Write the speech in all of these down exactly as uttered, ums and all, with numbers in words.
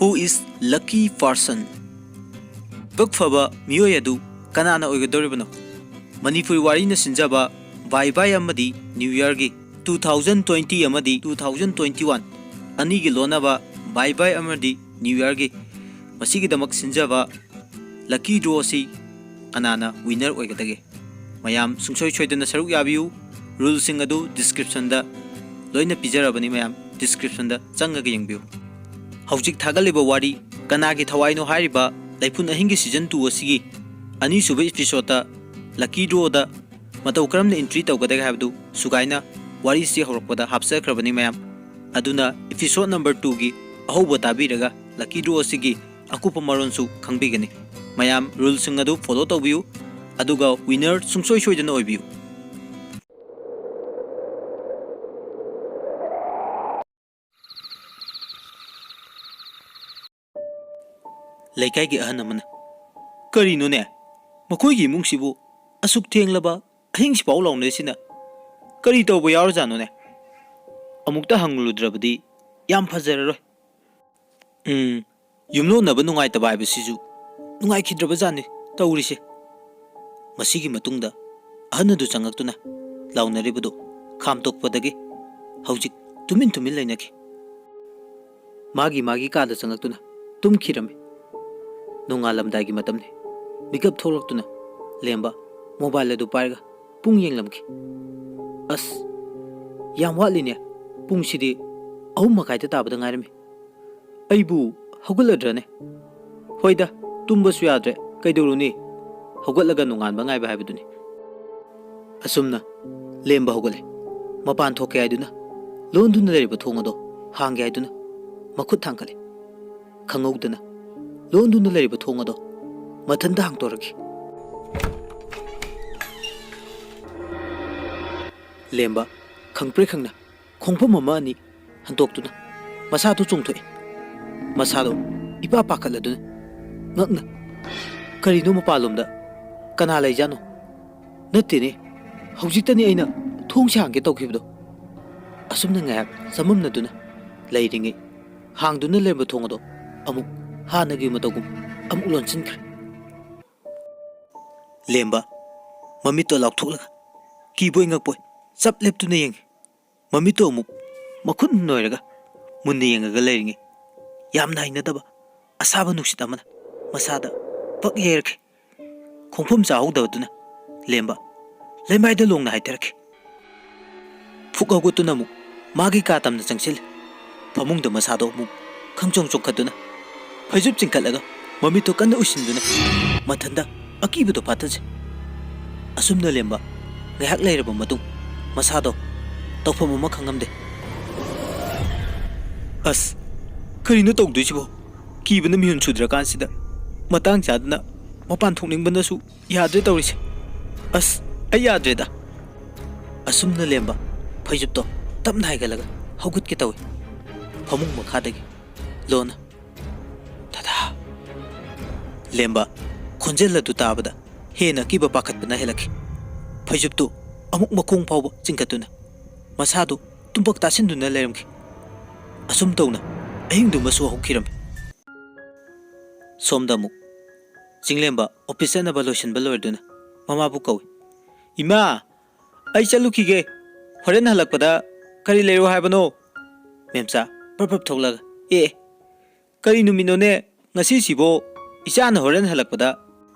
Who is lucky person? ꯂꯥꯏꯕꯛ ꯐꯕ ꯃꯤꯑꯣꯏ ꯑꯗꯨ ꯀꯅꯥꯅ ꯑꯣꯏꯒꯗꯧꯔꯤꯕꯅꯣ? ꯃꯅꯤꯄꯨꯔꯤ ꯋꯥꯔꯤꯅ ꯁꯤꯟꯖꯕ ꯕꯥꯏ ꯕꯥꯏ ꯑꯃꯗꯤ ꯅ꯭ꯌꯨ ꯌꯔꯒꯤ two thousand twenty ꯑꯃꯗꯤ two thousand twenty one ꯑꯅꯤꯒꯤ ꯂꯣꯟꯅꯕ ꯕꯥꯏ ꯕꯥꯏ ꯑꯃꯗꯤ ꯅ꯭ꯌꯨ ꯌꯔꯒꯤ ꯃꯁꯤꯒꯤꯗꯃꯛ ꯁꯤꯟꯖꯕ ꯂꯛꯀꯤ ꯗ꯭ꯔꯣ ꯑꯁꯤ ꯀꯅꯥꯅ ꯋꯤꯟꯅꯔ ꯑꯣꯏꯒꯗꯒꯦ? ꯃꯌꯥꯝ ꯁꯨꯡꯁꯣꯏ ꯁꯣꯏꯗꯅ ꯁꯔꯨꯛ ꯌꯥꯕꯤꯌꯨ꯫ ꯔꯨꯜꯁꯤꯡ ꯑꯗꯨ ꯗꯤꯁꯀ꯭ꯔꯤꯞꯁꯟꯗ ꯂꯣꯏꯅ ꯄꯤꯖꯔꯕꯅꯤ, ꯃꯌꯥꯝ ꯗꯤꯁꯀ꯭ꯔꯤꯞꯁꯟꯗ ꯆꯪꯉꯒ ꯌꯦꯡꯕꯤꯌꯨ꯫ ꯍꯧꯖꯤꯛ ꯊꯥꯒꯠꯂꯤꯕ ꯋꯥꯔꯤ ꯀꯅꯥꯒꯤ ꯊꯋꯥꯏꯅꯣ ꯍꯥꯏꯔꯤꯕ ꯂꯩꯐꯨꯟ ꯑꯍꯤꯡꯒꯤ ꯁꯤꯖꯟ ꯇꯨ ꯑꯁꯤꯒꯤ ꯑꯅꯤꯁꯨꯕ ꯏꯄꯤꯁꯣꯗꯇ ꯂꯛꯀꯤ ꯗ꯭ꯔꯣꯗ ꯃꯇꯧ ꯀꯔꯝꯅ ꯑꯦꯟꯇ꯭ꯔꯤ ꯇꯧꯒꯗꯒꯦ ꯍꯥꯏꯕꯗꯨ ꯁꯨꯒꯥꯏꯅ ꯋꯥꯔꯤꯁꯤ ꯍꯧꯔꯛꯄꯗ ꯍꯥꯞꯆꯈ꯭ꯔꯕꯅꯤ, ꯃꯌꯥꯝ꯫ ꯑꯗꯨꯅ ꯏꯄꯤꯁꯣꯗ ꯅꯝꯕꯔ ꯇꯨꯒꯤ ꯑꯍꯧꯕ ꯇꯥꯕꯤꯔꯒ ꯂꯛꯀꯤ ꯗ꯭ꯔꯣ ꯑꯁꯤꯒꯤ ꯑꯀꯨꯞꯄ ꯃꯔꯣꯟꯁꯨ ꯈꯪꯕꯤꯒꯅꯤ꯫ ꯃꯌꯥꯝ ꯔꯨꯜꯁꯤꯡ ꯑꯗꯨ ꯐꯣꯂꯣ ꯇꯧꯕꯤꯌꯨ, ꯑꯗꯨꯒ ꯋꯤꯟꯅꯔ ꯁꯨꯡꯁꯣꯏ ꯁꯣꯏꯗꯅ ꯑꯣꯏꯕꯤꯌꯨ꯫ ꯂꯩꯀꯥꯏꯒꯤ ꯑꯍꯟ ꯑꯃꯅ, "ꯀꯔꯤꯅꯣꯅꯦ, ꯃꯈꯣꯏꯒꯤ ꯏꯃꯨꯡꯁꯤꯕꯨ ꯑꯁꯨꯛ ꯊꯦꯡꯂꯕ ꯑꯍꯤꯡꯁꯤꯐꯥꯎ ꯂꯥꯎꯅꯔꯤꯁꯤꯅ? ꯀꯔꯤ ꯇꯧꯕ ꯌꯥꯎꯔꯖꯥꯠꯅꯣꯅꯦ? ꯑꯃꯨꯛꯇ ꯍꯪꯂꯨꯗ꯭ꯔꯕꯗꯤ ꯌꯥꯝ ꯐꯖꯔꯔꯣꯏ꯫ ꯎꯝ, ꯌꯨꯝꯂꯣꯟꯅꯕ ꯅꯨꯡꯉꯥꯏꯇꯕ ꯍꯥꯏꯕꯁꯤꯁꯨ ꯅꯨꯡꯉꯥꯏꯈꯤꯗ꯭ꯔꯕꯖꯥꯠꯅꯤ ꯇꯧꯔꯤꯁꯦ꯫" ꯃꯁꯤꯒꯤ ꯃꯇꯨꯡꯗ ꯑꯍꯟ ꯑꯗꯨ ꯆꯪꯂꯛꯇꯨꯅ ꯂꯥꯎꯅꯔꯤꯕꯗꯨ ꯈꯥꯝꯇꯣꯛꯄꯗꯒꯤ ꯍꯧꯖꯤꯛ ꯇꯨꯃꯤꯟ ꯇꯨꯃꯤꯟ ꯂꯩꯅꯈꯤ꯫ ꯃꯥꯒꯤ ꯃꯥꯒꯤ ꯀꯥꯗ ꯆꯪꯂꯛꯇꯨꯅ ꯇꯨꯝꯈꯤꯔꯝꯃꯤ꯫ ꯅꯣꯡꯉꯥꯜꯂꯝꯗꯥꯏꯒꯤ ꯃꯇꯝꯅꯤ꯫ ꯃꯤꯀꯞ ꯊꯣꯛꯂꯛꯇꯨꯅ ꯂꯦꯝꯕ ꯃꯣꯕꯥꯏꯜ ꯑꯗꯨ ꯄꯥꯏꯔꯒ ꯄꯨꯡ ꯌꯦꯡꯂꯝꯈꯤ꯫ "ꯑꯁ, ꯌꯥꯝ ꯋꯥꯠꯂꯤꯅꯦ꯫ ꯄꯨꯡꯁꯤꯗꯤ ꯑꯍꯨꯝ ꯃꯈꯥꯏꯗ ꯇꯥꯕꯗ ꯉꯥꯏꯔꯝꯃꯤ꯫ ꯑꯩꯕꯨ ꯍꯧꯒꯠꯂꯗ꯭ꯔꯅꯦ? ꯍꯣꯏꯗ, ꯇꯨꯝꯕꯁꯨ ꯌꯥꯗ꯭ꯔꯦ, ꯀꯩꯗꯧꯔꯨꯅꯤ? ꯍꯧꯒꯠꯂꯒ ꯅꯣꯡꯉꯥꯟꯕ ꯉꯥꯏꯕ ꯍꯥꯏꯕꯗꯨꯅꯤ꯫" ꯑꯁꯨꯝꯅ ꯂꯦꯝꯕ ꯍꯧꯒꯠꯂꯦ꯫ ꯃꯄꯥꯟ ꯊꯣꯛꯀꯦ ꯍꯥꯏꯗꯨꯅ ꯂꯣꯟꯗꯨꯅ ꯂꯩꯔꯤꯕ ꯊꯣꯡ ꯑꯗꯣ ꯍꯥꯡꯒꯦ ꯍꯥꯏꯗꯨꯅ ꯃꯈꯨꯠ ꯊꯥꯡꯒꯠꯂꯦ꯫ ꯈꯪꯍꯧꯗꯅ ꯂꯣꯟꯗꯨꯅ ꯂꯩꯔꯤꯕ ꯊꯣꯡ ꯑꯗꯣ ꯃꯊꯟꯇ ꯍꯥꯡꯗꯣꯔꯛꯈꯤ꯫ ꯂꯦꯝꯕ ꯈꯪꯄ꯭ꯔꯦꯛ ꯈꯪꯅ ꯈꯣꯡꯐꯝ ꯑꯃ ꯑꯅꯤ ꯍꯟꯗꯣꯛꯇꯨꯅ ꯃꯁꯥꯗꯨ ꯆꯣꯡꯊꯣꯛꯏ꯫ ꯃꯁꯥꯗꯣ ꯏꯄꯥ ꯄꯥꯈꯠꯂꯗꯨꯅ ꯉꯛꯅ, "ꯀꯔꯤꯅꯣ ꯃꯄꯥꯟꯂꯣꯝꯗ ꯀꯅꯥ ꯂꯩꯖꯥꯠꯅꯣ? ꯅꯠꯇꯦꯅꯦ, ꯍꯧꯖꯤꯛꯇꯅꯤ ꯑꯩꯅ ꯊꯣꯡꯁꯦ ꯍꯥꯡꯒꯦ ꯇꯧꯈꯤꯕꯗꯣ꯫" ꯑꯁꯨꯝꯅ ꯉꯥꯏꯍꯥꯛ ꯆꯃꯝꯅꯗꯨꯅ ꯂꯩꯔꯤꯉꯩ, ꯍꯥꯡꯗꯨꯅ ꯂꯩꯔꯝꯕ ꯊꯣꯡ ꯑꯗꯣ ꯑꯃꯨꯛ ꯍꯥꯟꯅꯒꯤ ꯃꯇꯧꯒꯨꯝ ꯑꯃꯨꯛ ꯂꯣꯟꯁꯤꯟꯈ꯭ꯔꯦ꯫ ꯂꯦꯝꯕ ꯃꯃꯤꯠꯇꯣ ꯂꯥꯎꯊꯣꯛꯂꯒ ꯀꯤꯕꯣꯏ ꯉꯛꯄꯣꯏ ꯆꯞ ꯂꯦꯞꯇꯨꯅ ꯌꯦꯡꯉꯤ꯫ ꯃꯃꯤꯠꯇꯣ ꯑꯃꯨꯛ ꯃꯈꯨꯠ ꯅꯣꯏꯔꯒ ꯃꯨꯟꯅ ꯌꯦꯡꯉꯒ ꯂꯩꯔꯤꯉꯩ, ꯌꯥꯝꯅ ꯍꯩꯅꯗꯕ ꯑꯁꯥꯕ ꯅꯨꯡꯁꯤꯠ ꯑꯃꯅ ꯃꯁꯥꯗ ꯄꯛ ꯌꯩꯔꯛꯈꯤ꯫ ꯈꯣꯡꯐꯝ ꯆꯥꯍꯧꯗꯕꯗꯨꯅ ꯂꯦꯝꯕ ꯂꯩꯃꯥꯏꯗ ꯂꯣꯡꯅ ꯍꯥꯏꯊꯔꯛꯈꯤ꯫ ꯐꯨꯛ ꯍꯧꯒꯠꯇꯨꯅ ꯑꯃꯨꯛ ꯃꯥꯒꯤ ꯀꯥ ꯇꯝꯅ ꯆꯪꯁꯤꯜꯂꯤ꯫ ꯐꯃꯨꯡꯗ ꯃꯁꯥꯗꯣ ꯑꯃꯨꯛ ꯈꯪꯆꯣꯡ ꯆꯣꯡꯈꯠꯇꯨꯅ, ꯐꯩꯖꯨꯞ ꯆꯤꯡꯈꯠꯂꯒ ꯃꯃꯤꯠꯇꯣ ꯀꯟꯅ ꯎꯏꯁꯤꯟꯗꯨꯅ ꯃꯊꯟꯇ ꯑꯀꯤꯕꯗꯣ ꯐꯥꯊꯖꯩ꯫ ꯑꯁꯨꯝꯅ ꯂꯦꯝꯕ ꯉꯥꯏꯍꯥꯛ ꯂꯩꯔꯕ ꯃꯇꯨꯡ, ꯃꯁꯥꯗꯣ ꯇꯧꯐꯝ ꯑꯃ ꯈꯪꯉꯝꯗꯦ꯫ "ꯑꯁ, ꯀꯔꯤꯅꯣ ꯇꯧꯗꯣꯏꯁꯤꯕꯣ? ꯀꯤꯕꯅ ꯃꯤꯍꯨꯟ ꯁꯨꯗ꯭ꯔꯀꯥꯟꯁꯤꯗ, ꯃꯇꯥꯡ ꯆꯥꯗꯅ ꯃꯄꯥꯟ ꯊꯣꯛꯅꯤꯡꯕꯅꯁꯨ ꯌꯥꯗ꯭ꯔꯦ ꯇꯧꯔꯤꯁꯦ꯫ ꯑꯁ, ꯑꯩ ꯌꯥꯗ꯭ꯔꯦꯗ!" ꯑꯁꯨꯝꯅ ꯂꯦꯝꯕ ꯐꯩꯖꯨꯞꯇꯣ ꯇꯞꯅ ꯍꯥꯏꯒꯠꯂꯒ ꯍꯧꯒꯠꯀꯦ ꯇꯧꯏ꯫ ꯐꯃꯨꯡ ꯃꯈꯥꯗꯒꯤ ꯂꯣꯟꯅ, "ꯗꯗꯥ!" ꯂꯦꯝꯕ ꯈꯣꯟꯖꯦꯜ ꯑꯗꯨ ꯇꯥꯕꯗ ꯍꯦꯟꯅ ꯑꯀꯤꯕ ꯄꯥꯈꯠꯄꯅ ꯍꯦꯜꯂꯛꯈꯤ꯫ ꯐꯩꯖꯨꯞꯇꯨ ꯑꯃꯨꯛ ꯃꯈꯣꯡ ꯐꯥꯎꯕ ꯆꯤꯡꯈꯠꯇꯨꯅ ꯃꯁꯥꯗꯨ ꯇꯨꯝꯄꯛ ꯇꯥꯁꯤꯟꯗꯨꯅ ꯂꯩꯔꯝꯈꯤ꯫ ꯑꯁꯨꯝ ꯇꯧꯅ ꯑꯍꯤꯡꯗꯨꯃꯁꯨ ꯍꯧꯈꯤꯔꯝꯃꯤ꯫ ꯁꯣꯝꯗ ꯑꯃꯨꯛ ꯆꯤꯡꯂꯦꯝꯕ ꯑꯣꯐꯤꯁ ꯆꯠꯅꯕ ꯂꯣꯏꯁꯤꯟꯕ ꯂꯣꯏꯔꯗꯨꯅ ꯃꯃꯥꯕꯨ ꯀꯧꯏ꯫ "ꯏꯃꯥ, ꯑꯩ ꯆꯠꯂꯨꯈꯤꯒꯦ꯫ ꯍꯣꯔꯦꯟ ꯍꯜꯂꯛꯄꯗ ꯀꯔꯤ ꯂꯩꯔꯣ ꯍꯥꯏꯕꯅꯣ?" ꯃꯦꯝꯆꯥ ꯄ꯭ꯔꯞ ꯄ꯭ꯔꯞ ꯊꯣꯛꯂꯒ, "ꯑꯦ, ꯀꯔꯤ ꯅꯨꯃꯤꯠꯅꯣꯅꯦ ꯉꯁꯤꯁꯤꯕꯣ? ꯏꯆꯥꯅ ꯍꯣꯔꯦꯟ ꯍꯜꯂꯛꯄꯗ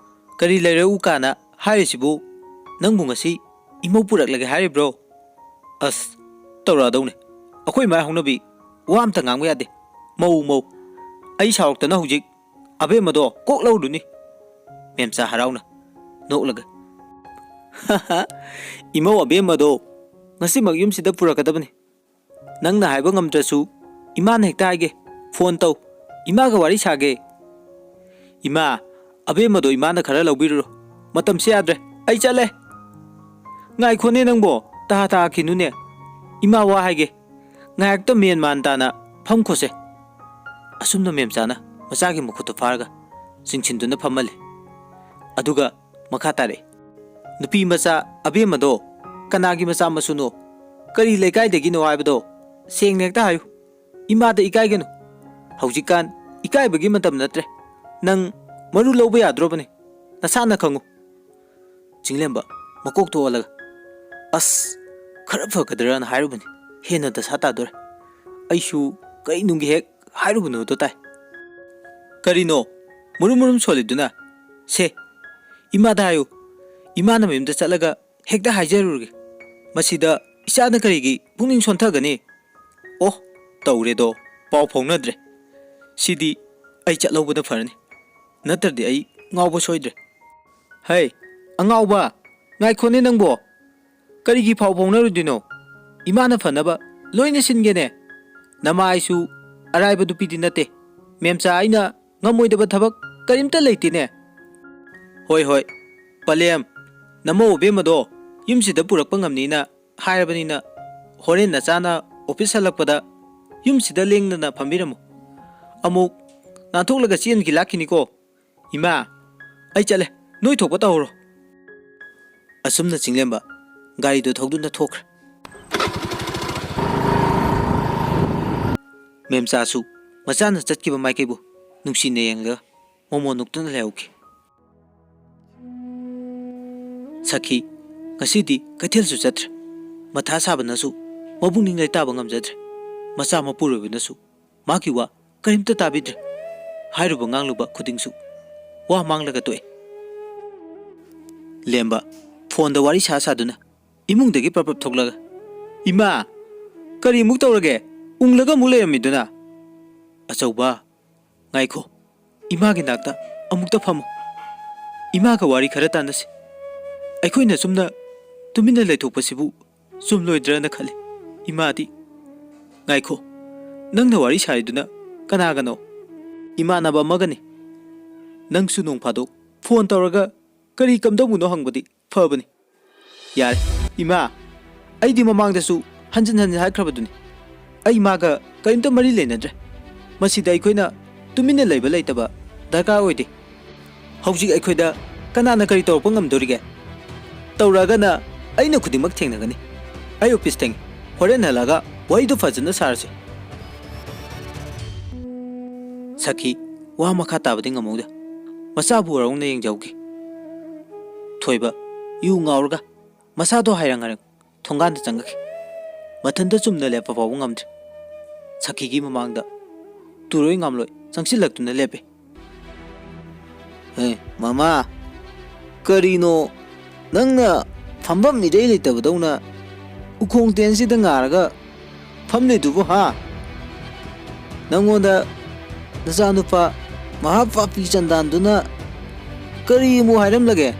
ꯀꯔꯤ ꯂꯩꯔꯛꯎ ꯀꯥꯏꯅ ꯍꯥꯏꯔꯤꯁꯤꯕꯨ? ꯅꯪꯕꯨ ꯉꯁꯤ ꯏꯃꯧ ꯄꯨꯔꯛꯂꯒꯦ ꯍꯥꯏꯔꯤꯕ꯭ꯔꯣ?" "ꯑꯁ, ꯇꯧꯔꯛꯑꯗꯧꯅꯦ꯫ ꯑꯩꯈꯣꯏ ꯃꯥꯏ ꯍꯧꯅꯕꯤ ꯋꯥ ꯑꯝꯇ ꯉꯥꯡꯕ ꯌꯥꯗꯦ꯫ ꯃꯧ, ꯃꯧ꯫ ꯑꯩ ꯁꯥꯎꯔꯛꯇꯅ ꯍꯧꯖꯤꯛ ꯑꯕꯦꯝꯃꯗꯣ ꯀꯣꯛ ꯂꯧꯔꯨꯅꯤ꯫" ꯃꯦꯝꯆꯥ ꯍꯔꯥꯎꯅ ꯅꯣꯛꯂꯒ, "ꯏꯃꯧ ꯑꯕꯦꯝꯃꯗꯣ ꯉꯁꯤꯃꯛ ꯌꯨꯝꯁꯤꯗ ꯄꯨꯔꯛꯀꯗꯕꯅꯤ꯫ ꯅꯪꯅ ꯍꯥꯏꯕ ꯉꯝꯗ꯭ꯔꯁꯨ ꯏꯃꯥꯅ ꯍꯦꯛꯇ ꯍꯥꯏꯒꯦ꯫ ꯐꯣꯟ ꯇꯧ, ꯏꯃꯥꯒ ꯋꯥꯔꯤ ꯁꯥꯒꯦ꯫" "ꯏꯃꯥ, ꯑꯕꯦꯝꯃꯗꯣ ꯏꯃꯥꯅ ꯈꯔ ꯂꯧꯕꯤꯔꯨꯔꯣ꯫ ꯃꯇꯝꯁꯦ ꯌꯥꯗ꯭ꯔꯦ, ꯑꯩ ꯆꯠꯂꯦ꯫" "ꯉꯥꯏꯈꯣꯅꯦ ꯅꯪꯕꯣ, ꯇꯥ ꯇꯥꯈꯤꯅꯨꯅꯦ꯫ ꯏꯃꯥ ꯋꯥ ꯍꯥꯏꯒꯦ꯫ ꯉꯥꯏꯍꯥꯛꯇ ꯃꯦꯟ ꯃꯥꯟ ꯇꯥꯅ ꯐꯝꯈꯣꯁꯦ꯫" ꯑꯁꯨꯝꯅ ꯃꯦꯝꯆꯥꯅ ꯃꯆꯥꯒꯤ ꯃꯈꯨꯠꯇꯨ ꯐꯥꯔꯒ ꯆꯤꯡꯁꯤꯟꯗꯨꯅ ꯐꯝꯍꯜꯂꯤ꯫ ꯑꯗꯨꯒ ꯃꯈꯥ ꯇꯥꯔꯛꯏ꯫ "ꯅꯨꯄꯤ ꯃꯆꯥ ꯑꯕꯦꯝꯃꯗꯣ ꯀꯅꯥꯒꯤ ꯃꯆꯥ ꯃꯁꯨꯅꯣ, ꯀꯔꯤ ꯂꯩꯀꯥꯏꯗꯒꯤꯅꯣ ꯍꯥꯏꯕꯗꯣ ꯁꯦꯡꯅ ꯍꯦꯛꯇ ꯍꯥꯏꯌꯨ꯫ ꯏꯃꯥꯗ ꯏꯀꯥꯏꯒꯅꯨ꯫ ꯍꯧꯖꯤꯛꯀꯥꯟ ꯏꯀꯥꯏꯕꯒꯤ ꯃꯇꯝ ꯅꯠꯇ꯭ꯔꯦ꯫ ꯅꯪ ꯃꯔꯨ ꯂꯧꯕ ꯌꯥꯗ꯭ꯔꯣꯕꯅꯤ? ꯅꯁꯥꯅ ꯈꯪꯉꯨ꯫ ꯆꯤꯡꯂꯦꯝꯕ ꯃꯀꯣꯛꯇꯣ ꯑꯣꯜꯂꯒ, "ꯑꯁ, ꯈꯔ ꯐꯒꯗ꯭ꯔꯅ ꯍꯥꯏꯔꯨꯕꯅꯤ, ꯍꯦꯟꯅ ꯗꯁꯥ ꯇꯥꯗꯣꯔꯦ꯫ ꯑꯩꯁꯨ ꯀꯩ ꯅꯨꯡꯒꯤ ꯍꯦꯛ ꯍꯥꯏꯔꯨꯕꯅꯣꯗꯣ ꯇꯥꯏ꯫ ꯀꯔꯤꯅꯣ ꯃꯨꯔꯨꯝ ꯃꯨꯔꯨꯝ ꯁꯣꯜꯂꯤꯗꯨꯅ? ꯁꯦ, ꯏꯃꯥꯗ ꯍꯥꯏꯌꯨ, ꯏꯃꯥꯅ ꯃꯌꯨꯝꯗ ꯆꯠꯂꯒ ꯍꯦꯛꯇ ꯍꯥꯏꯖꯔꯨꯔꯒꯦ꯫ ꯃꯁꯤꯗ ꯏꯆꯥꯅ ꯀꯔꯤꯒꯤ ꯄꯨꯛꯅꯤꯡ ꯁꯣꯟꯊꯒꯅꯤ?" ꯑꯣ, ꯇꯧꯔꯦꯗꯣ, ꯄꯥꯎ ꯐꯥꯎꯅꯗ꯭ꯔꯦ꯫ ꯁꯤꯗꯤ ꯑꯩ ꯆꯠꯍꯧꯕꯅ ꯐꯔꯅꯤ, ꯅꯠꯇ꯭ꯔꯗꯤ ꯑꯩ ꯉꯥꯎꯕ ꯁꯣꯏꯗ꯭ꯔꯦ꯫ ꯍꯩ, ꯑꯉꯥꯎꯕ, ꯉꯥꯏꯈꯣꯅꯦ ꯅꯪꯕꯣ꯫ ꯀꯔꯤꯒꯤ ꯐꯥꯎ ꯐꯥꯎꯅꯔꯨꯗꯣꯏꯅꯣ? ꯏꯃꯥꯅ ꯐꯅꯕ ꯂꯣꯏꯅ ꯁꯤꯟꯒꯦꯅꯦ꯫ ꯅꯃꯥꯏꯁꯨ ꯑꯔꯥꯏꯕ ꯅꯨꯄꯤꯗꯤ ꯅꯠꯇꯦ꯫ ꯃꯦꯝꯆꯥ, ꯑꯩꯅ ꯉꯝꯃꯣꯏꯗꯕ ꯊꯕꯛ ꯀꯔꯤꯝꯇ ꯂꯩꯇꯦꯅꯦ꯫ ꯍꯣꯏ, ꯍꯣꯏ, ꯄꯂꯦꯝ, ꯅꯃꯧ ꯑꯕꯦꯝꯃꯗꯣ ꯌꯨꯝꯁꯤꯗ ꯄꯨꯔꯛꯄ ꯉꯝꯅꯤꯅ ꯍꯥꯏꯔꯕꯅꯤꯅ, ꯍꯣꯔꯦꯟ ꯅꯆꯥꯅ ꯑꯣꯐꯤꯁ ꯍꯜꯂꯛꯄꯗ ꯌꯨꯝꯁꯤꯗ ꯂꯦꯡꯗꯅ ꯐꯝꯕꯤꯔꯝꯃꯨ꯫ ꯑꯃꯨꯛ ꯅꯥꯟꯊꯣꯛꯂꯒ ꯆꯦꯟꯈꯤ ꯂꯥꯛꯈꯤꯅꯤꯀꯣ꯫ ꯏꯃꯥ, ꯑꯩ ꯆꯠꯂꯦ, ꯅꯣꯏ ꯊꯣꯛꯄ ꯇꯧꯍꯧꯔꯣ꯫ ꯑꯁꯨꯝꯅ ꯆꯤꯡꯂꯦꯝꯕ ꯒꯥꯔꯤꯗꯨ ꯊꯧꯗꯨꯅ ꯊꯣꯛꯈ꯭ꯔꯦ꯫ ꯃꯦꯝꯆꯥꯁꯨ ꯃꯆꯥꯅ ꯆꯠꯈꯤꯕ ꯃꯥꯏꯀꯩꯕꯨ ꯅꯨꯡꯁꯤꯅ ꯌꯦꯡꯂꯒ ꯃꯣꯃꯣꯟ ꯅꯣꯛꯇꯨꯅ ꯂꯩꯍꯧꯈꯤ꯫ ꯁꯈꯤ, ꯉꯁꯤꯗꯤ ꯀꯩꯊꯦꯜꯁꯨ ꯆꯠꯇ꯭ꯔꯦ꯫ ꯃꯊꯥ ꯁꯥꯕꯅꯁꯨ ꯃꯄꯨꯛꯅꯤꯡ ꯂꯩꯇꯥꯕ ꯉꯝꯖꯗ꯭ꯔꯦ꯫ ꯃꯆꯥ ꯃꯄꯨꯔꯣꯏꯕꯅꯁꯨ ꯃꯥꯒꯤ ꯋꯥ ꯀꯔꯤꯝꯇ ꯇꯥꯕꯤꯗ꯭ꯔꯦ꯫ ꯍꯥꯏꯔꯨꯕ ꯉꯥꯡꯂꯨꯕ ꯈꯨꯗꯤꯡꯁꯨ ꯋꯥ ꯃꯥꯡꯂꯒ ꯇꯣꯛꯑꯦ꯫ ꯂꯦꯝꯕ ꯐꯣꯟꯗ ꯋꯥꯔꯤ ꯁꯥ ꯁꯥꯗꯨꯅ ꯏꯃꯨꯡꯗꯒꯤ ꯄ꯭ꯔꯞ ꯄ꯭ꯔꯞ ꯊꯣꯛꯂꯒ, "ꯏꯃꯥ, ꯀꯔꯤꯃꯨꯛ ꯇꯧꯔꯒꯦ? ꯎꯪꯂꯒ ꯑꯃꯨꯛ ꯂꯩꯔꯝꯃꯤꯗꯨꯅ?" "ꯑꯆꯧꯕ, ꯉꯥꯏꯈꯣ, ꯏꯃꯥꯒꯤ ꯅꯥꯛꯇ ꯑꯃꯨꯛꯇ ꯐꯝꯃꯨ꯫ ꯏꯃꯥꯒ ꯋꯥꯔꯤ ꯈꯔ ꯇꯥꯟꯅꯁꯤ꯫ ꯑꯩꯈꯣꯏꯅ ꯁꯨꯝꯅ ꯇꯨꯃꯤꯟꯅ ꯂꯩꯊꯣꯛꯄꯁꯤꯕꯨ ꯆꯨꯝꯂꯣꯏꯗ꯭ꯔꯅ ꯈꯜꯂꯤ꯫ ꯏꯃꯥꯗꯤ," "ꯉꯥꯏꯈꯣ, ꯅꯪꯅ ꯋꯥꯔꯤ ꯁꯥꯔꯤꯗꯨꯅ ꯀꯅꯥꯒꯅꯣ?" "ꯏꯃꯥꯟꯅꯕ ꯑꯃꯒꯅꯤ꯫ ꯅꯪꯁꯨ ꯅꯣꯡ ꯐꯥꯗꯣꯛ ꯐꯣꯟ ꯇꯧꯔꯒ ꯀꯔꯤ ꯀꯝꯗꯧꯕꯅꯣ ꯍꯪꯕꯗꯤ ꯐꯕꯅꯤ꯫" "ꯌꯥꯔꯦ, ꯏꯃꯥ, ꯑꯩꯗꯤ ꯃꯃꯥꯡꯗꯁꯨ ꯍꯟꯖꯤꯟ ꯍꯟꯖꯤꯟ ꯍꯥꯏꯈ꯭ꯔꯕꯗꯨꯅꯤ꯫ ꯑꯩ ꯃꯥꯒ ꯀꯔꯤꯝꯇ ꯃꯔꯤ ꯂꯩꯅꯗ꯭ꯔꯦ꯫ ꯃꯁꯤꯗ ꯑꯩꯈꯣꯏꯅ ꯇꯨꯃꯤꯟꯅ ꯂꯩꯕ ꯂꯩꯇꯕ ꯗꯔꯀꯥꯔ ꯑꯣꯏꯗꯦ꯫ ꯍꯧꯖꯤꯛ ꯑꯩꯈꯣꯏꯗ ꯀꯅꯥꯅ ꯀꯔꯤ ꯇꯧꯔꯛꯄ ꯉꯝꯗꯣꯔꯤꯒꯦ? ꯇꯧꯔꯛꯑꯒꯅ ꯑꯩꯅ ꯈꯨꯗꯤꯡꯃꯛ ꯊꯦꯡꯅꯒꯅꯤ꯫ ꯑꯩ ꯑꯣꯐꯤꯁ ꯊꯦꯡꯉꯤ꯫ ꯍꯣꯔꯦꯟ ꯍꯜꯂꯛꯑꯒ ꯋꯥꯔꯤꯗꯨ ꯐꯖꯅ ꯁꯥꯔꯁꯤ꯫" ꯁꯈꯤ ꯋꯥ ꯃꯈꯥ ꯇꯥꯕꯗꯤ ꯉꯝꯍꯧꯗꯦ꯫ ꯃꯆꯥꯕꯨ ꯋꯥꯔꯧꯅ ꯌꯦꯡꯖꯍꯧꯈꯤ꯫ ꯊꯣꯏꯕ ꯌꯨ ꯉꯥꯎꯔꯒ ꯃꯁꯥꯗꯣ ꯍꯥꯏꯔꯪ ꯍꯥꯏꯔꯪ ꯊꯣꯡꯒꯥꯟꯗ ꯆꯪꯉꯛꯈꯤ꯫ ꯃꯊꯟꯇ ꯆꯨꯝꯅ ꯂꯦꯞꯄ ꯐꯥꯎꯕ ꯉꯝꯗ꯭ꯔꯦ꯫ ꯁꯈꯤꯒꯤ ꯃꯃꯥꯡꯗ ꯇꯨꯔꯣꯏ ꯉꯥꯝꯂꯣꯏ ꯆꯪꯁꯤꯜꯂꯛꯇꯨꯅ ꯂꯦꯞꯄꯦ꯫ "ꯑꯦ, ꯃꯃꯥ, ꯀꯔꯤꯅꯣ ꯅꯪꯅ ꯐꯝꯐꯝ ꯏꯔꯩ ꯂꯩꯇꯕꯗꯧꯅ ꯎꯈꯣꯡ ꯇꯦꯟꯁꯤꯗ ꯉꯥꯔꯒ ꯐꯝꯂꯤꯗꯨꯕꯨ, ꯍꯥ? ꯅꯪꯉꯣꯟꯗ ꯅꯆꯥꯅꯨꯄꯥ ꯃꯍꯥꯄꯥꯄꯤ ꯆꯟꯗꯥꯟꯗꯨꯅ ꯀꯔꯤ ꯑꯃꯨꯛ ꯍꯥꯏꯔꯝꯂꯒꯦ?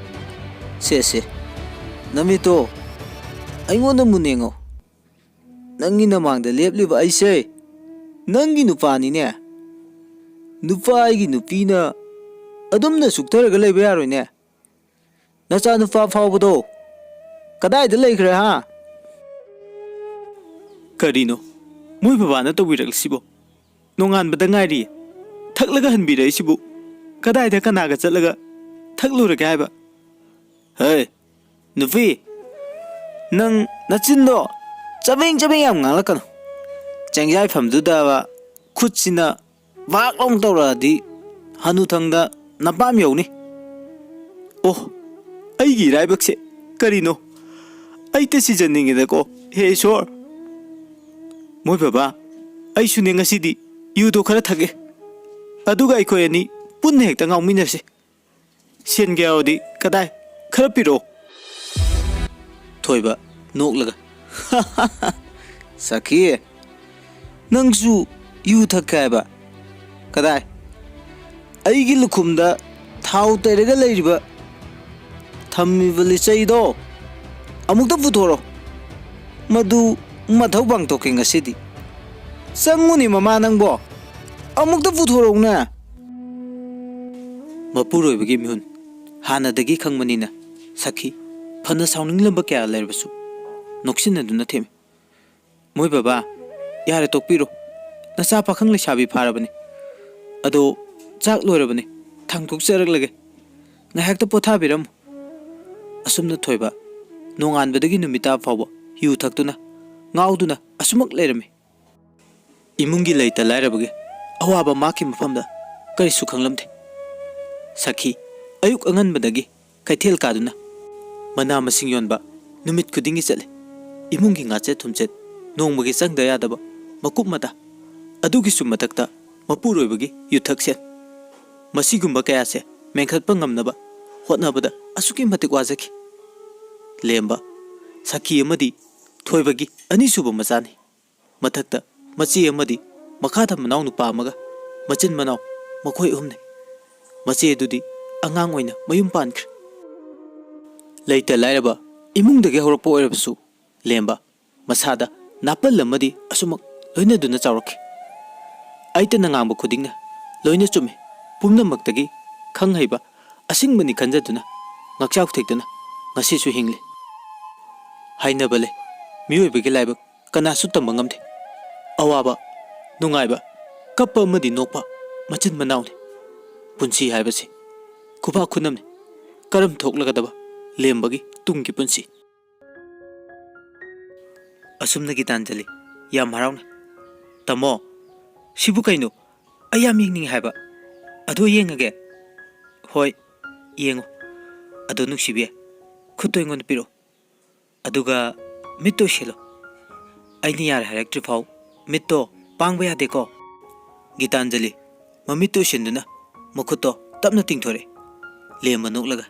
ꯁꯦ, ꯁꯦ, ꯅꯃꯤꯠꯇꯣ ꯑꯩꯉꯣꯟꯗ ꯃꯨꯟꯅ ꯌꯦꯡꯉꯣ꯫ ꯅꯪꯒꯤ ꯅꯃꯥꯡꯗ ꯂꯦꯞꯂꯤꯕ ꯑꯩꯁꯦ ꯅꯪꯒꯤ ꯅꯨꯄꯥꯅꯤꯅꯦ꯫ ꯅꯨꯄꯥ ꯑꯩꯒꯤ ꯅꯨꯄꯤꯅ ꯑꯗꯨꯝꯅ ꯁꯨꯛꯊꯔꯒ ꯂꯩꯕ ꯌꯥꯔꯣꯏꯅꯦ꯫ ꯅꯆꯥꯅꯨꯄꯥ ꯐꯥꯎꯕꯗꯣ ꯀꯗꯥꯏꯗ ꯂꯩꯈ꯭ꯔꯦ, ꯍꯥ?" ꯀꯔꯤꯅꯣ ꯃꯣꯏ ꯕꯕꯥꯅ ꯇꯧꯕꯤꯔꯛꯂꯤꯁꯤꯕꯣ? ꯅꯣꯡꯉꯥꯟꯕꯗ ꯉꯥꯏꯔꯤ꯫ ꯊꯛꯂꯒ ꯍꯟꯕꯤꯔꯛꯏꯁꯤꯕꯨ ꯀꯗꯥꯏꯗ ꯀꯅꯥꯒ ꯆꯠꯂꯒ ꯊꯛꯂꯨꯔꯒꯦ ꯍꯥꯏꯕ? ꯍꯦ, ꯅꯨꯄꯤ, ꯅꯪ ꯅꯆꯤꯟꯗꯣ ꯆꯕꯦꯡ ꯆꯕꯦꯡ ꯌꯥꯝ ꯉꯥꯡꯂꯛꯀꯅꯨ꯫ ꯆꯦꯡꯖꯥꯏꯐꯝꯗꯨꯗꯕ ꯈꯨꯠꯁꯤꯅ ꯚꯥꯛ ꯂꯥꯎ ꯇꯧꯔꯛꯑꯗꯤ ꯍꯅꯨꯊꯪꯗ ꯅꯄꯥꯝ ꯌꯧꯅꯤ꯫ ꯑꯣ, ꯑꯩꯒꯤ ꯏꯔꯥꯏꯕꯛꯁꯦ ꯀꯔꯤꯅꯣ? ꯑꯩꯇ ꯁꯤꯖꯅꯤꯡꯉꯦꯗꯀꯣ, ꯍꯦ ꯏꯁꯣꯔ꯫ ꯃꯣꯏ ꯕꯕꯥ, ꯑꯩꯁꯨꯅꯦ ꯉꯁꯤꯗꯤ ꯌꯨꯗꯣ ꯈꯔ ꯊꯛꯀꯦ꯫ ꯑꯗꯨꯒ ꯑꯩꯈꯣꯏ ꯑꯅꯤ ꯄꯨꯟꯅ ꯍꯦꯛꯇ ꯉꯥꯎꯃꯤꯟꯅꯁꯤ꯫ ꯁꯦꯟꯒ ꯌꯥꯎꯔꯗꯤ ꯀꯗꯥꯏ? ꯈꯔ ꯄꯤꯔꯛꯑꯣ꯫ ꯊꯣꯏꯕ, ꯅꯣꯛꯂꯒ, "ꯁꯈꯤ, ꯅꯪꯁꯨ ꯌꯨ ꯊꯛꯀꯦ ꯍꯥꯏꯕ? ꯀꯗꯥꯏ? ꯑꯩꯒꯤ ꯂꯨꯈꯨꯝꯗ ꯊꯥꯎ ꯇꯩꯔꯒ ꯂꯩꯔꯤꯕ, ꯊꯝꯃꯤꯕ ꯂꯤꯆꯩꯗꯣ ꯑꯃꯨꯛꯇ ꯄꯨꯊꯣꯔꯛꯑꯣ꯫ ꯃꯗꯨ ꯃꯊꯧ ꯄꯥꯡꯊꯣꯛꯀꯦ ꯉꯁꯤꯗꯤ꯫ ꯆꯪꯉꯨꯅꯦ ꯃꯃꯥ ꯅꯪꯕꯣ, ꯑꯃꯨꯛꯇ ꯄꯨꯊꯣꯔꯛꯎꯅꯦ!" ꯃꯄꯨꯔꯣꯏꯕꯒꯤ ꯃꯤꯍꯨꯟ ꯍꯥꯟꯅꯗꯒꯤ ꯈꯪꯕꯅꯤꯅ ꯁꯈꯤ ꯐꯅ ꯁꯥꯎꯅꯤꯡꯂꯝꯕ ꯀꯌꯥ ꯂꯩꯔꯕꯁꯨ ꯅꯣꯛꯁꯤꯟꯅꯗꯨꯅ ꯊꯦꯝꯃꯤ꯫ "ꯃꯣꯏ ꯕꯕꯥ, ꯌꯥꯔꯦ, ꯇꯣꯛꯄꯤꯔꯣ꯫ ꯅꯆꯥ ꯄꯥꯈꯪ ꯂꯩꯁꯥꯕꯤ ꯐꯥꯔꯕꯅꯤ꯫ ꯑꯗꯣ ꯆꯥꯛ ꯂꯣꯏꯔꯕꯅꯤ, ꯊꯥꯡꯗꯣꯛꯆꯔꯛꯂꯒꯦ꯫ ꯉꯥꯏꯍꯥꯛꯇ ꯄꯣꯊꯥꯕꯤꯔꯝꯃꯨ꯫" ꯑꯁꯨꯝꯅ ꯊꯣꯏꯕ ꯅꯣꯡꯉꯥꯟꯕꯗꯒꯤ ꯅꯨꯃꯤꯠ ꯇꯥꯕ ꯐꯥꯎꯕ ꯌꯨ ꯊꯛꯇꯨꯅ, ꯉꯥꯎꯗꯨꯅ ꯑꯁꯨꯃꯛ ꯂꯩꯔꯝꯃꯤ꯫ ꯏꯃꯨꯡꯒꯤ ꯂꯩꯇ ꯂꯥꯏꯔꯕꯒꯤ ꯑꯋꯥꯕ ꯃꯍꯥꯛꯀꯤ ꯃꯐꯝꯗ ꯀꯔꯤꯁꯨ ꯈꯪꯂꯝꯗꯦ꯫ ꯁꯈꯤ ꯑꯌꯨꯛ ꯑꯉꯟꯕꯗꯒꯤ ꯀꯩꯊꯦꯜ ꯀꯥꯗꯨꯅ ꯃꯅꯥ ꯃꯁꯤꯡ ꯌꯣꯟꯕ ꯅꯨꯃꯤꯠ ꯈꯨꯗꯤꯡꯒꯤ ꯆꯠꯂꯤ꯫ ꯏꯃꯨꯡꯒꯤ ꯉꯥꯆꯦꯠ ꯊꯨꯝꯆꯦꯠ ꯅꯣꯡꯃꯒꯤ ꯆꯪꯗ ꯌꯥꯗꯕ ꯃꯀꯨꯞ ꯃꯇꯥ, ꯑꯗꯨꯒꯤꯁꯨ ꯃꯊꯛꯇ ꯃꯄꯨꯔꯣꯏꯕꯒꯤ ꯌꯨꯊꯛꯁꯦꯟ, ꯃꯁꯤꯒꯨꯝꯕ ꯀꯌꯥꯁꯦ ꯃꯦꯟꯈꯠꯄ ꯉꯝꯅꯕ ꯍꯣꯠꯅꯕꯗ ꯑꯁꯨꯛꯀꯤ ꯃꯇꯤꯛ ꯋꯥꯖꯈꯤ꯫ ꯂꯦꯝꯕ ꯁꯈꯤ ꯑꯃꯗꯤ ꯊꯣꯏꯕꯒꯤ ꯑꯅꯤꯁꯨꯕ ꯃꯆꯥꯅꯤ꯫ ꯃꯊꯛꯇ ꯃꯆꯦ ꯑꯃꯗꯤ ꯃꯈꯥꯗ ꯃꯅꯥꯎ ꯅꯨꯄꯥ ꯑꯃꯒ ꯃꯆꯤꯟ ꯃꯅꯥꯎ ꯃꯈꯣꯏ ꯑꯍꯨꯝꯅꯤ꯫ ꯃꯆꯦ ꯑꯗꯨꯗꯤ ꯑꯉꯥꯡ ꯑꯣꯏꯅ ꯃꯌꯨꯝ ꯄꯥꯟꯈ꯭ꯔꯦ꯫ ꯂꯩꯇ ꯂꯥꯏꯔꯕ ꯏꯃꯨꯡꯗꯒꯤ ꯍꯧꯔꯛꯄ ꯑꯣꯏꯔꯕꯁꯨ ꯂꯦꯝꯕ ꯃꯁꯥꯗ ꯅꯥꯄꯜ ꯑꯃꯗꯤ ꯑꯁꯨꯃꯛ ꯂꯣꯏꯅꯗꯨꯅ ꯆꯥꯎꯔꯛꯈꯤ꯫ ꯑꯩꯇꯅ ꯉꯥꯡꯕ ꯈꯨꯗꯤꯡꯅ ꯂꯣꯏꯅ ꯆꯨꯝꯃꯤ꯫ ꯄꯨꯝꯅꯃꯛꯇꯒꯤ ꯈꯪ ꯍꯩꯕ ꯑꯁꯤꯡꯕꯅꯤ ꯈꯟꯖꯗꯨꯅ ꯉꯥꯛꯆꯥꯎ ꯊꯦꯛꯇꯨꯅ ꯉꯁꯤꯁꯨ ꯍꯤꯡꯂꯤ꯫ ꯍꯥꯏꯅꯕ ꯂꯩ, ꯃꯤꯑꯣꯏꯕꯒꯤ ꯂꯥꯏꯕꯛ ꯀꯅꯥꯁꯨ ꯇꯝꯕ ꯉꯝꯗꯦ꯫ ꯑꯋꯥꯕ, ꯅꯨꯡꯉꯥꯏꯕ, ꯀꯞꯄ ꯑꯃꯗꯤ ꯅꯣꯛꯄ ꯃꯆꯤꯟ ꯃꯅꯥꯎꯅꯤ꯫ ꯄꯨꯟꯁꯤ ꯍꯥꯏꯕꯁꯤ ꯈꯨꯕꯥꯛ ꯈꯨꯅꯝꯅꯤ꯫ ꯀꯔꯝ ꯊꯣꯛꯂꯒꯗꯕ ꯂꯦꯝꯕꯒꯤ ꯇꯨꯡꯒꯤ ꯄꯨꯟꯁꯤ? ꯑꯁꯨꯝꯅ ꯒꯤꯇꯥꯟꯖꯂꯤ ꯌꯥꯝ ꯍꯔꯥꯎꯅ, "ꯇꯥꯃꯣ, ꯁꯤꯕꯨ ꯀꯩꯅꯣ? ꯑꯩ ꯌꯥꯝ ꯌꯦꯡꯅꯤꯡꯉꯦ ꯍꯥꯏꯕ꯫ ꯑꯗꯣ ꯌꯦꯡꯉꯒꯦ꯫" "ꯍꯣꯏ, ꯌꯦꯡꯉꯣ꯫ ꯑꯗꯣ ꯅꯨꯡꯁꯤꯕꯤ, ꯈꯨꯠꯇꯣ ꯑꯩꯉꯣꯟꯗ ꯄꯤꯔꯛꯑꯣ꯫ ꯑꯗꯨꯒ ꯃꯤꯠꯇꯣ ꯎꯏꯁꯤꯜꯂꯣ꯫ ꯑꯩꯅ ꯌꯥꯔꯦ ꯍꯥꯏꯔꯛꯇ꯭ꯔꯤ ꯐꯥꯎ ꯃꯤꯠꯇꯣ ꯄꯥꯡꯕ ꯌꯥꯗꯦꯀꯣ꯫" ꯒꯤꯇꯥꯟꯖꯂꯤ ꯃꯃꯤꯠꯇꯨ ꯎꯏꯁꯤꯟꯗꯨꯅ ꯃꯈꯨꯠꯇꯣ ꯇꯞꯅ ꯇꯤꯡꯊꯣꯔꯛꯏ꯫ ꯂꯦꯝꯕ ꯅꯣꯛꯂꯒ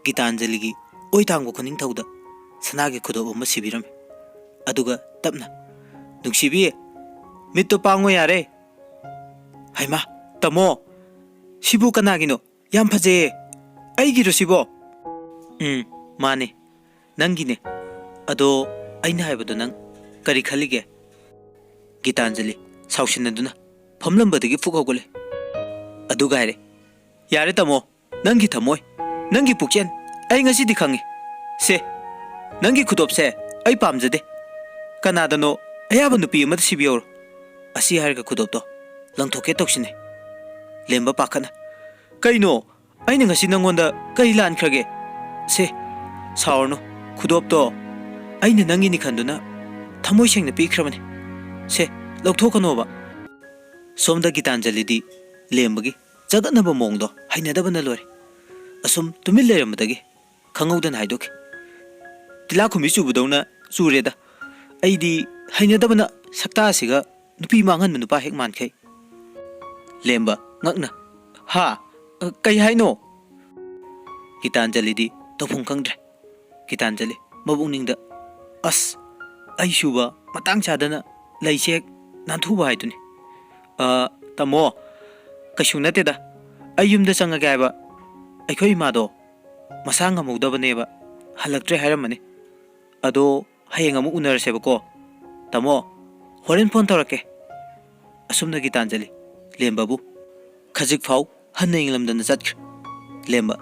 ꯒꯤꯇꯥꯟꯖꯂꯤꯒꯤ ꯑꯣꯏ ꯊꯥꯡꯕ ꯈꯨꯅꯤꯡꯊꯧꯗ ꯁꯅꯥꯒꯤ ꯈꯨꯗꯣꯞ ꯑꯃ ꯁꯤꯕꯤꯔꯝꯃꯤ꯫ ꯑꯗꯨꯒ ꯇꯞꯅ, "ꯅꯨꯡꯁꯤꯕꯤ, ꯃꯤꯠꯇꯣ ꯄꯥꯡꯉꯣ ꯌꯥꯔꯦ꯫" "ꯍꯩꯃꯥ, ꯇꯥꯃꯣ, ꯁꯤꯕꯨ ꯀꯅꯥꯒꯤꯅꯣ? ꯌꯥꯝ ꯐꯖꯩꯌꯦ꯫ ꯑꯩꯒꯤꯔꯣ ꯁꯤꯕꯣ?" "ꯎꯝ, ꯃꯥꯅꯦ, ꯅꯪꯒꯤꯅꯦ꯫ ꯑꯗꯣ ꯑꯩꯅ ꯍꯥꯏꯕꯗꯣ ꯅꯪ ꯀꯔꯤ ꯈꯜꯂꯤꯒꯦ?" ꯒꯤꯇꯥꯟꯖꯂꯤ ꯁꯥꯎꯁꯤꯟꯅꯗꯨꯅ ꯐꯝꯂꯝꯕꯗꯒꯤ ꯐꯨꯛ ꯍꯧꯒꯠꯂꯦ꯫ ꯑꯗꯨꯒ ꯍꯥꯏꯔꯦ, "ꯌꯥꯔꯦ ꯇꯥꯃꯣ, ꯅꯪꯒꯤ ꯊꯃꯣꯏ, ꯅꯪꯒꯤ ꯄꯨꯛꯆꯦꯜ ꯑꯩ ꯉꯁꯤꯗꯤ ꯈꯪꯉꯤ꯫ ꯁꯦ, ꯅꯪꯒꯤ ꯈꯨꯗꯣꯞꯁꯦ ꯑꯩ ꯄꯥꯝꯖꯗꯦ꯫ ꯀꯅꯥꯗꯅꯣ ꯑꯌꯥꯕ ꯅꯨꯄꯤ ꯑꯃꯗ ꯁꯤꯕꯤꯍꯧꯔꯣ꯫" ꯑꯁꯤ ꯍꯥꯏꯔꯒ ꯈꯨꯗꯣꯞꯇꯣ ꯂꯪꯊꯣꯛꯀꯦ ꯇꯧꯁꯤꯟꯅꯩ꯫ ꯂꯦꯝꯕ ꯄꯥꯈꯠꯅ, "ꯀꯩꯅꯣ? ꯑꯩꯅ ꯉꯁꯤ ꯅꯪꯉꯣꯟꯗ ꯀꯔꯤ ꯂꯥꯟꯈ꯭ꯔꯒꯦ? ꯁꯦ, ꯁꯥꯎꯔꯅꯨ꯫ ꯈꯨꯗꯣꯞꯇꯣ ꯑꯩꯅ ꯅꯪꯒꯤꯅꯤ ꯈꯟꯗꯨꯅ ꯊꯃꯣꯏ ꯁꯦꯡꯅ ꯄꯤꯈ꯭ꯔꯕꯅꯤ꯫ ꯁꯦ, ꯂꯧꯊꯣꯛꯀꯅꯣꯕ꯫" ꯁꯣꯝꯗ ꯒꯤꯇꯥꯟꯖꯂꯤꯗꯤ ꯂꯦꯝꯕꯒꯤ ꯆꯒꯠꯅꯕ ꯃꯑꯣꯡꯗꯣ ꯍꯩꯅꯗꯕꯅ ꯂꯣꯏꯔꯦ꯫ ꯑꯁꯨꯝ ꯇꯨꯃꯤꯟ ꯂꯩꯔꯝꯕꯗꯒꯤ ꯈꯪꯍꯧꯗꯅ ꯍꯥꯏꯗꯣꯛꯈꯤ꯫ ꯇꯤꯂꯥꯈꯨꯝꯕꯤ ꯆꯨꯕꯗꯧꯅ ꯆꯨꯔꯦꯗ꯫ ꯑꯩꯗꯤ ꯍꯩꯅꯗꯕꯅ ꯁꯛꯇꯥꯁꯤꯒ ꯅꯨꯄꯤ ꯃꯥꯡꯍꯟꯕ ꯅꯨꯄꯥ ꯍꯦꯛ ꯃꯥꯟꯈꯩ꯫ ꯂꯦꯝꯕ ꯉꯛꯅ, "ꯍꯥ? ꯀꯩ ꯍꯥꯏꯅꯣ?" ꯒꯤꯇꯥꯟꯖꯂꯤꯗꯤ ꯇꯧꯐꯝ ꯈꯪꯗ꯭ꯔꯦ꯫ ꯒꯤꯇꯥꯟꯖꯂꯤ ꯃꯕꯨꯛꯅꯤꯡꯗ, "ꯑꯁ, ꯑꯩ ꯁꯨꯕ ꯃꯇꯥꯡ ꯆꯥꯗꯅ ꯂꯩꯁꯦ ꯍꯦꯛ ꯅꯥꯟꯊꯨꯕ ꯍꯥꯏꯗꯨꯅꯤ꯫ ꯑ, ꯇꯥꯃꯣ, ꯀꯩꯁꯨ ꯅꯠꯇꯦꯗ꯫ ꯑꯩ ꯌꯨꯝꯗ ꯆꯪꯉꯒꯦ ꯍꯥꯏꯕ꯫ ꯑꯩꯈꯣꯏ ꯏꯃꯥꯗꯣ ꯃꯁꯥ ꯉꯝꯍꯧꯗꯕꯅꯦꯕ, ꯍꯜꯂꯛꯇ꯭ꯔꯦ ꯍꯥꯏꯔꯝꯕꯅꯤ꯫ ꯑꯗꯣ ꯍꯌꯦꯡ ꯑꯃꯨꯛ ꯎꯅꯔꯁꯦꯕꯀꯣ꯫ ꯇꯥꯃꯣ, ꯍꯣꯔꯦꯟ ꯐꯣꯟ ꯇꯧꯔꯛꯀꯦ꯫" ꯑꯁꯨꯝꯅ ꯒꯤꯇꯥꯟꯖꯂꯤ ꯂꯦꯝꯕꯕꯨ ꯈꯖꯤꯛ ꯐꯥꯎ ꯍꯟꯅ ꯌꯦꯡꯂꯝꯗꯅ ꯆꯠꯈ꯭ꯔꯦ꯫ ꯂꯦꯝꯕ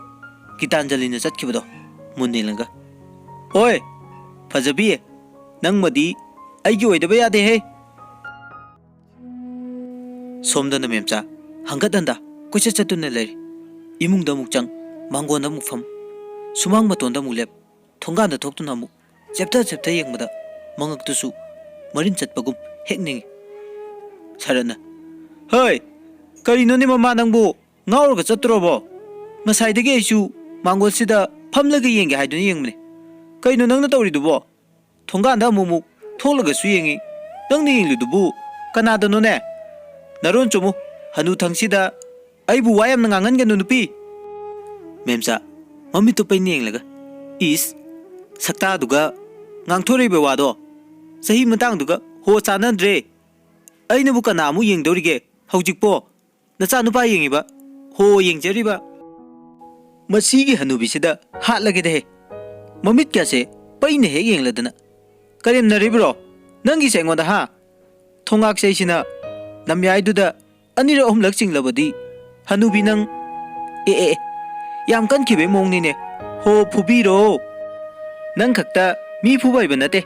ꯒꯤꯇꯥꯟꯖꯂꯤꯅ ꯆꯠꯈꯤꯕꯗꯣ ꯃꯨꯟꯅ ꯌꯦꯡꯂꯒ, "ꯑꯣꯏ, ꯐꯖꯕꯤ, ꯅꯪꯃꯗꯤ ꯑꯩꯒꯤ ꯑꯣꯏꯗꯕ ꯌꯥꯗꯦꯍꯦ!" ꯁꯣꯝꯗꯅ ꯃꯦꯝꯆꯥ ꯍꯪꯒꯠ ꯍꯟꯗ ꯀꯣꯏꯆꯠ ꯆꯠꯇꯨꯅ ꯂꯩꯔꯤ꯫ ꯏꯃꯨꯡꯗ ꯑꯃꯨꯛ ꯆꯪ, ꯃꯥꯡꯒꯣꯟꯗ ꯑꯃꯨꯛ ꯐꯝ, ꯁꯨꯃꯥꯡ ꯃꯇꯣꯟꯗ ꯑꯃꯨꯛ ꯂꯦꯞ, ꯊꯣꯡꯒꯥꯟꯗ ꯊꯣꯛꯇꯨꯅ ꯑꯃꯨꯛ ꯆꯦꯞꯊ ꯆꯦꯞꯊ ꯌꯦꯡꯕꯗ ꯃꯉꯛꯇꯨꯁꯨ ꯃꯔꯤꯟ ꯆꯠꯄꯒꯨꯝ ꯍꯦꯛ ꯅꯤꯡꯏ꯫ ꯁꯔꯠꯅ, "ꯍꯩ, ꯀꯔꯤꯅꯣꯅꯦ ꯃꯃꯥ ꯅꯪꯕꯨ? ꯉꯥꯎꯔꯒ ꯆꯠꯇ꯭ꯔꯣꯕꯣ? ꯉꯁꯥꯏꯗꯒꯤ ꯑꯩꯁꯨ ꯃꯥꯡꯒꯣꯜꯁꯤꯗ ꯐꯝꯂꯒ ꯌꯦꯡꯒꯦ ꯍꯥꯏꯗꯨꯅ ꯌꯦꯡꯕꯅꯤ꯫ ꯀꯩꯅꯣ ꯅꯪꯅ ꯇꯧꯔꯤꯗꯨꯕꯣ? ꯊꯣꯡꯒꯥꯟꯗ ꯑꯃꯨꯛꯃꯨꯛ ꯊꯣꯛꯂꯒꯁꯨ ꯌꯦꯡꯉꯤ꯫ ꯅꯪꯅ ꯌꯦꯡꯂꯤꯗꯨꯕꯨ ꯀꯅꯥꯗꯅꯣꯅꯦ? ꯅꯔꯣꯟ ꯆꯨꯝꯃꯨ, ꯍꯅꯨꯊꯪꯁꯤꯗ ꯑꯩꯕꯨ ꯋꯥ ꯌꯥꯝꯅ ꯉꯥꯡꯍꯟꯒꯅꯨ ꯅꯨꯄꯤ!" ꯃꯦꯝꯆꯥ ꯃꯃꯤꯠꯇꯨ ꯄꯩꯅ ꯌꯦꯡꯂꯒ, "ꯏꯁ, ꯁꯛꯇꯥꯗꯨꯒ ꯉꯥꯡꯊꯣꯔꯛꯏꯕ ꯋꯥꯗꯣ, ꯆꯍꯤ ꯃꯇꯥꯡꯗꯨꯒ ꯍꯣ ꯆꯥꯟꯅꯗ꯭ꯔꯦ꯫ ꯑꯩꯅꯕꯨ ꯀꯅꯥ ꯑꯃꯨꯛ ꯌꯦꯡꯗꯧꯔꯤꯒꯦ ꯍꯧꯖꯤꯛꯄꯣ? ꯅꯆꯥꯅꯨꯄꯥ ꯌꯦꯡꯉꯤꯕ, ꯍꯣ ꯌꯦꯡꯖꯔꯤꯕ꯫ ꯃꯁꯤꯒꯤ ꯍꯅꯨꯕꯤꯁꯤꯗ ꯍꯥꯠꯂꯒꯦꯗꯍꯦ꯫ ꯃꯃꯤꯠꯀꯁꯦ ꯄꯩꯅ ꯍꯦꯛ ꯌꯦꯡꯂꯗꯅ꯫ ꯀꯔꯦꯝꯅꯔꯤꯕ꯭ꯔꯣ ꯅꯪꯒꯤꯁꯦ ꯑꯩꯉꯣꯟꯗ, ꯍꯥ? ꯊꯣꯡꯉꯥꯛ ꯆꯩꯁꯤꯅ ꯅꯝꯌꯥꯏꯗꯨꯗ ꯑꯅꯤꯔꯛ ꯑꯍꯨꯝꯂꯛ ꯆꯤꯡꯂꯕꯗꯤ, ꯍꯅꯨꯕꯤ ꯅꯪ, ꯑꯦ, ꯑꯦ, ꯑꯦ, ꯌꯥꯝ ꯀꯟꯈꯤꯕꯩ ꯃꯑꯣꯡꯅꯤꯅꯦ꯫ ꯍꯣ, ꯐꯨꯕꯤꯔꯣ꯫ ꯅꯪ ꯈꯛꯇ ꯃꯤ ꯐꯨꯕ ꯍꯩꯕ ꯅꯠꯇꯦ꯫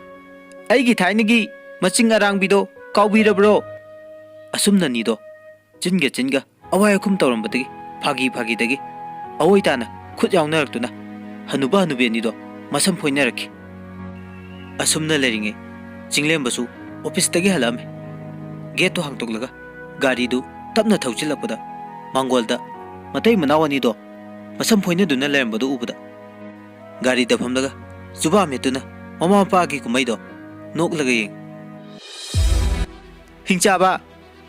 ꯑꯩꯒꯤ ꯊꯥꯏꯅꯒꯤ ꯃꯆꯤꯡ ꯑꯔꯥꯡꯕꯤꯗꯣ ꯀꯥꯎꯕꯤꯔꯕ꯭ꯔꯣ?" ꯑꯁꯨꯝꯅ ꯑꯅꯤꯗꯣ ꯆꯤꯟꯒ ꯆꯤꯟꯒ ꯑꯋꯥꯏ ꯑꯈꯨꯝ ꯇꯧꯔꯝꯕꯗꯒꯤ ꯐꯥꯒꯤ ꯐꯥꯒꯤꯗꯒꯤ ꯑꯑꯣꯏ ꯇꯥꯅ ꯈꯨꯠ ꯌꯥꯎꯅꯔꯛꯇꯨꯅ ꯍꯅꯨꯕ ꯍꯅꯨꯕꯤ ꯑꯅꯤꯗꯣ ꯃꯁꯝ ꯐꯣꯏꯅꯔꯛꯈꯤ꯫ ꯑꯁꯨꯝꯅ ꯂꯩꯔꯤꯉꯩ ꯆꯤꯡꯂꯦꯝꯕꯁꯨ ꯑꯣꯐꯤꯁꯇꯒꯤ ꯍꯜꯂꯛꯑꯝꯃꯤ꯫ ꯒꯦꯠꯇꯣ ꯍꯥꯡꯇꯣꯛꯂꯒ ꯒꯥꯔꯤꯗꯨ ꯇꯞꯅ ꯊꯧꯖꯤꯜꯂꯛꯄꯗ ꯃꯥꯡꯒꯣꯜꯗ ꯃꯇꯩ ꯃꯅꯥꯎ ꯑꯅꯤꯗꯣ ꯃꯁꯝ ꯐꯣꯏꯅꯗꯨꯅ ꯂꯩꯔꯝꯕꯗꯨ ꯎꯕꯗ, ꯒꯥꯔꯤꯗ ꯐꯝꯂꯒ ꯖꯨꯕꯥ ꯃꯦꯠꯇꯨꯅ ꯃꯃꯥ ꯃꯄꯥꯒꯤ ꯀꯨꯝꯍꯩꯗꯣ ꯅꯣꯛꯂꯒ ꯌꯦꯡꯉꯤ꯫ "ꯍꯤꯡꯆꯥꯕ,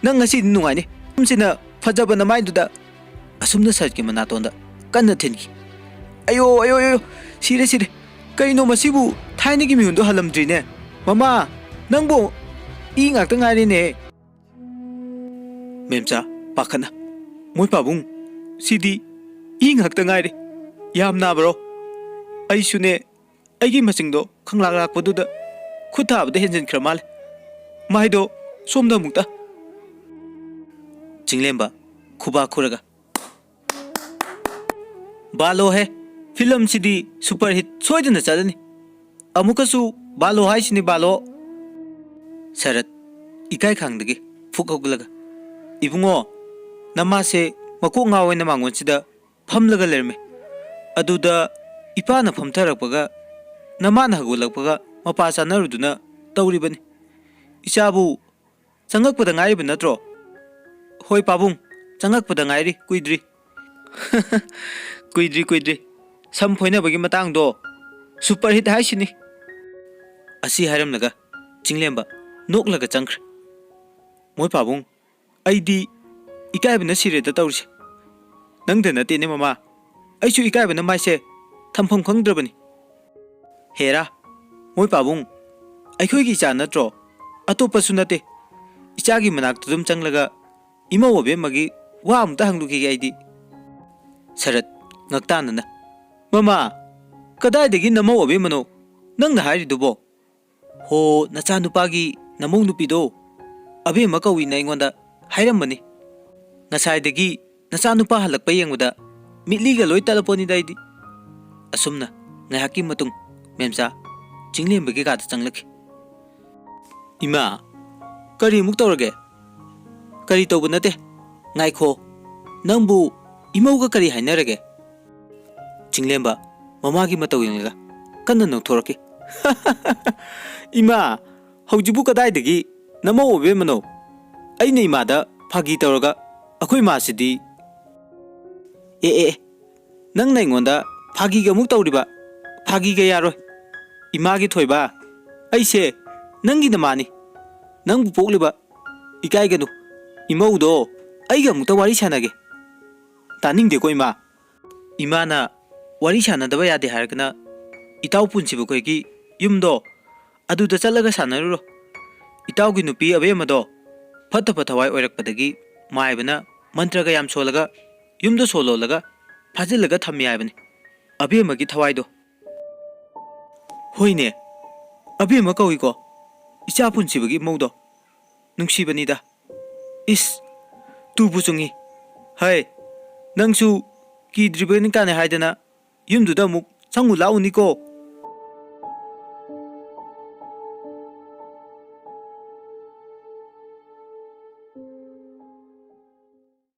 ꯅꯪ ꯉꯁꯤꯗꯤ ꯅꯨꯡꯉꯥꯏꯅꯤ꯫ ꯁꯣꯝꯁꯤꯅ ꯐꯖꯕ ꯅꯃꯥꯏꯗꯨꯗ" ꯑꯁꯨꯝꯅ ꯁꯔꯠꯀꯤ ꯃꯅꯥꯇꯣꯟꯗ ꯀꯟꯅ ꯊꯤꯟꯈꯤ꯫ "ꯑꯌꯣ, ꯑꯌꯣ, ꯑꯌꯣ, ꯁꯤꯔꯦ, ꯁꯤꯔꯦ꯫ ꯀꯩꯅꯣ ꯃꯁꯤꯕꯨ ꯊꯥꯏꯅꯒꯤ ꯃꯤꯍꯨꯟꯗꯣ ꯍꯜꯂꯝꯗ꯭ꯔꯤꯅꯦ꯫ ꯃꯃꯥ, ꯅꯪꯕꯨ ꯏ ꯉꯥꯛꯇ ꯉꯥꯏꯔꯦꯅꯦ꯫" ꯃꯦꯝꯆꯥ, ꯄꯥꯈꯠꯅ, "ꯃꯣꯏ ꯄꯥꯕꯨꯡ, ꯁꯤꯗꯤ ꯏ ꯉꯥꯛꯇ ꯉꯥꯏꯔꯦ꯫ ꯌꯥꯝ ꯅꯥꯕ꯭ꯔꯣ?" "ꯑꯩꯁꯨꯅꯦ, ꯑꯩꯒꯤ ꯃꯆꯤꯡꯗꯣ ꯈꯪꯂꯥꯛ ꯂꯥꯛꯄꯗꯨꯗ ꯈꯨꯠ ꯊꯥꯕꯗ ꯍꯦꯟꯖꯤꯟꯈ꯭ꯔ ꯃꯥꯜꯂꯦ꯫ ꯃꯥꯏꯗꯣ ꯁꯣꯝꯗ ꯑꯃꯨꯛꯇ꯫" ꯆꯤꯡꯂꯦꯝꯕ, ꯈꯨꯕꯥꯛ ꯈꯨꯔꯒ, "ꯕꯥꯂꯣꯍꯦ, ꯐꯤꯂꯝꯁꯤꯗꯤ ꯁꯨꯄꯔ ꯍꯤꯠ ꯁꯣꯏꯗꯅ ꯆꯠꯂꯅꯤ꯫ ꯑꯃꯨꯛꯀꯁꯨ ꯕꯥꯂꯣ ꯍꯥꯏꯁꯤꯅꯤ, ꯕꯥꯂꯣ꯫" ꯁꯔꯠ ꯏꯀꯥꯏ ꯈꯥꯡꯗꯒꯤ ꯐꯨꯛ ꯍꯧꯒꯠꯂꯒ, "ꯏꯕꯨꯡꯉꯣ, ꯅꯃꯥꯁꯦ ꯃꯀꯣꯛ ꯉꯥꯎꯋꯦꯅ ꯃꯥꯡꯒꯣꯟꯁꯤꯗ ꯐꯝꯂꯒ ꯂꯩꯔꯝꯃꯦ꯫ ꯑꯗꯨꯗ ꯏꯄꯥꯅ ꯐꯝꯊꯔꯛꯄꯒ ꯅꯃꯥꯅ ꯍꯧꯒꯠꯂꯛꯄꯒ ꯃꯄꯥ ꯆꯥꯅꯔꯨꯗꯨꯅ ꯇꯧꯔꯤꯕꯅꯤ꯫ ꯏꯆꯥꯕꯨ ꯆꯪꯉꯛꯄꯗ ꯉꯥꯏꯔꯤꯕ ꯅꯠꯇ꯭ꯔꯣ?" "ꯍꯣꯏ ꯄꯥꯕꯨꯡ, ꯆꯪꯉꯛꯄꯗ ꯉꯥꯏꯔꯤ, ꯀꯨꯏꯗ꯭ꯔꯤ꯫" "ꯀꯨꯏꯗ꯭ꯔꯤ, ꯀꯨꯏꯗ꯭ꯔꯤ꯫ ꯁꯝ ꯐꯣꯏꯅꯕꯒꯤ ꯃꯇꯥꯡꯗꯣ ꯁꯨꯄꯔ ꯍꯤꯠ ꯍꯥꯏꯁꯤꯅꯤ꯫" ꯑꯁꯤ ꯍꯥꯏꯔꯝꯂꯒ ꯆꯤꯡꯂꯦꯝꯕ ꯅꯣꯛꯂꯒ ꯆꯪꯈ꯭ꯔꯦ꯫ "ꯃꯣꯏ ꯄꯥꯕꯨꯡ, ꯑꯩꯗꯤ ꯏꯀꯥꯏꯕꯅ ꯁꯤꯔꯦꯗ ꯇꯧꯔꯤꯁꯦ꯫ ꯅꯪꯗ ꯅꯠꯇꯦꯅꯦ ꯃꯃꯥ, ꯑꯩꯁꯨ ꯏꯀꯥꯏꯕꯅ ꯃꯥꯏꯁꯦ ꯊꯝꯐꯝ ꯈꯪꯗ꯭ꯔꯕꯅꯤ꯫ ꯍꯦꯔꯥ, ꯃꯣꯏ ꯄꯥꯕꯨꯡ, ꯑꯩꯈꯣꯏꯒꯤ ꯏꯆꯥ ꯅꯠꯇ꯭ꯔꯣ? ꯑꯇꯣꯞꯄꯁꯨ ꯅꯠꯇꯦ꯫ ꯏꯆꯥꯒꯤ ꯃꯅꯥꯛꯇ ꯑꯗꯨꯝ ꯆꯪꯂꯒ ꯏꯃꯧ ꯑꯕꯦꯝꯃꯒꯤ ꯋꯥ ꯑꯃꯨꯛꯇ ꯍꯪꯂꯨꯈꯤꯒꯦ ꯑꯩꯗꯤ꯫" ꯁꯔꯠ ꯉꯛꯇꯥꯅꯅ, "ꯃꯃꯥ, ꯀꯗꯥꯏꯗꯒꯤ ꯅꯃꯧ ꯑꯕꯦꯝꯃꯅꯣ ꯅꯪꯅ ꯍꯥꯏꯔꯤꯗꯨꯕꯣ?" "ꯍꯣ, ꯅꯆꯥꯅꯨꯄꯥꯒꯤ ꯅꯃꯧ ꯅꯨꯄꯤꯗꯣ ꯑꯕꯦꯝꯃ ꯀꯧꯏꯅ ꯑꯩꯉꯣꯟꯗ ꯍꯥꯏꯔꯝꯕꯅꯤ꯫ ꯉꯁꯥꯏꯗꯒꯤ ꯅꯆꯥꯅꯨꯄꯥ ꯍꯜꯂꯛꯄ ꯌꯦꯡꯕꯗ ꯃꯤꯠꯂꯤꯒ ꯂꯣꯏ ꯇꯠꯂꯄꯣꯠꯅꯤꯗ ꯑꯩꯗꯤ꯫" ꯑꯁꯨꯝꯅ ꯉꯥꯏꯍꯥꯛꯀꯤ ꯃꯇꯨꯡ ꯃꯦꯝꯆꯥ ꯆꯤꯡꯂꯦꯝꯕꯒꯤ ꯀꯥꯗ ꯆꯪꯂꯛꯈꯤ꯫ "ꯏꯃꯥ, ꯀꯔꯤꯃꯨꯛ ꯇꯧꯔꯒꯦ?" "ꯀꯔꯤ ꯇꯧꯕ ꯅꯠꯇꯦ꯫ ꯉꯥꯏꯈꯣ, ꯅꯪꯕꯨ ꯏꯃꯧꯒ ꯀꯔꯤ ꯍꯥꯏꯅꯔꯒꯦ?" ꯆꯤꯡꯂꯦꯝꯕ ꯃꯃꯥꯒꯤ ꯃꯇꯧ ꯌꯦꯡꯂꯒ ꯀꯟꯅ ꯅꯣꯛꯊꯣꯔꯛꯈꯤ꯫ "ꯏꯃꯥ, ꯍꯧꯖꯤꯛꯄꯨ ꯀꯗꯥꯏꯗꯒꯤ ꯅꯃꯧ ꯑꯣꯏꯕ ꯏꯃꯅꯣ? ꯑꯩꯅ ꯏꯃꯥꯗ ꯐꯥꯒꯤ ꯇꯧꯔꯒ ꯑꯩꯈꯣꯏ ꯃꯥꯁꯤꯗꯤ꯫ "ꯑꯦ ꯑꯦ ꯑꯦ, ꯅꯪꯅ ꯑꯩꯉꯣꯟꯗ ꯐꯥꯒꯤꯒ ꯑꯃꯨꯛ ꯇꯧꯔꯤꯕ? ꯐꯥꯒꯤꯒ ꯌꯥꯔꯣꯏ꯫ ꯏꯃꯥꯒꯤ ꯊꯣꯏꯕ, ꯑꯩꯁꯦ ꯅꯪꯒꯤ ꯅꯃꯥꯅꯤ꯫ ꯅꯪꯕꯨ ꯄꯣꯛꯂꯤꯕ ꯏꯀꯥꯏꯒꯅꯨ꯫ ꯏꯃꯧꯗꯣ ꯑꯩꯒ ꯑꯃꯨꯛꯇ ꯋꯥꯔꯤ ꯁꯥꯟꯅꯒꯦ꯫" "ꯇꯥꯅꯤꯡꯗꯦꯀꯣ ꯏꯃꯥ꯫ ꯏꯃꯥꯅ ꯋꯥꯔꯤ ꯁꯥꯟꯅꯗꯕ ꯌꯥꯗꯦ ꯍꯥꯏꯔꯒꯅ ꯏꯇꯥꯎ ꯄꯨꯟꯁꯤꯕ ꯈꯣꯏꯒꯤ ꯌꯨꯝꯗꯣ ꯑꯗꯨꯗ ꯆꯠꯂꯒ ꯁꯥꯟꯅꯔꯨꯔꯣ꯫ ꯏꯇꯥꯎꯒꯤ ꯅꯨꯄꯤ ꯑꯕꯦꯝꯃꯗꯣ ꯐꯠꯇꯕ ꯊꯋꯥꯏ ꯑꯣꯏꯔꯛꯄꯗꯒꯤ ꯃꯥꯏꯕꯅ ꯃꯟꯇ꯭ꯔꯒ ꯌꯥꯝ ꯁꯣꯜꯂꯒ ꯌꯨꯝꯗ ꯁꯣꯜꯂꯣꯜꯂꯒ ꯐꯥꯖꯤꯜꯂꯒ ꯊꯝꯃꯤ ꯍꯥꯏꯕꯅꯤ꯫ ꯑꯕꯦꯝꯃꯒꯤ ꯊꯋꯥꯏꯗꯣ꯫" "ꯍꯣꯏꯅꯦ, ꯑꯕꯦꯝꯃ ꯀꯧꯏꯀꯣ, ꯏꯆꯥ ꯄꯨꯟꯁꯤꯕꯒꯤ ꯏꯃꯧꯗꯣ꯫ ꯅꯨꯡꯁꯤꯕꯅꯤꯗ꯫ ꯏꯁ, ꯇꯨꯕꯨ ꯆꯨꯡꯉꯤ꯫ ꯍꯩ, ꯅꯪꯁꯨ ꯀꯤꯗ꯭ꯔꯤꯕꯅꯤ ꯀꯥꯅꯦ ꯍꯥꯏꯗꯅ ꯌꯨꯝꯗꯨꯗ ꯑꯃꯨꯛ ꯆꯪꯉꯨ ꯂꯥꯛꯎꯅꯤꯀꯣ꯫